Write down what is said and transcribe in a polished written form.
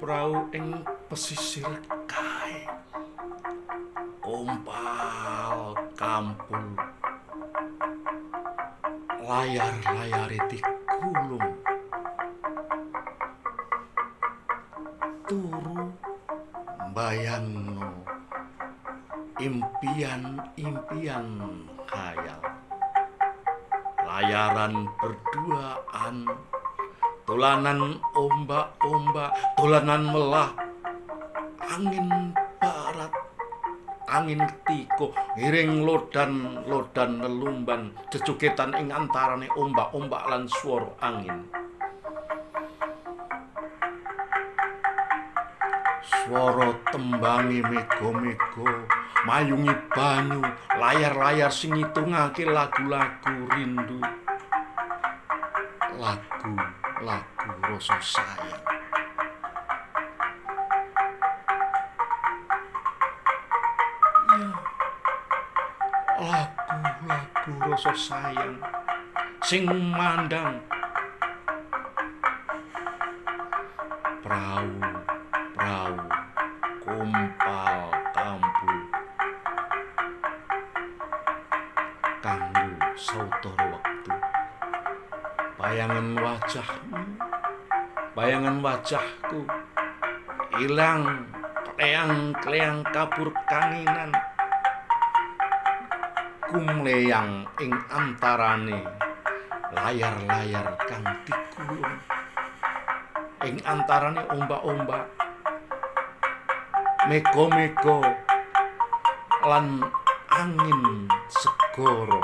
Prau-prau ing pesisir kae kompal kampul, layar-layare digulung, turu mbayangno impian-impian khayal, layaran berduaan, dolanan ombak-ombak, dolanan melah angin barat, angin ketiga ngiring lodan-lodan lelumban jejogetan ing antarane ombak-ombak lan swara angin. Swara tembange mega-mega mayungi banyu, layar-layar sing ngitungake lagu-lagu rindu, lagu-lagu rasa sayang. Ya, lagu-lagu rasa sayang sing mandang prau-prau kumpal kampul kanggo sawetara wektu. Bayangan wajahmu, bayangan wajahku ilang kleang-kleang kabur kanginan, kumleyang ing antarane layar-layar kang digulung, ing antarane ombak-ombak, mega-mega lan angin segara.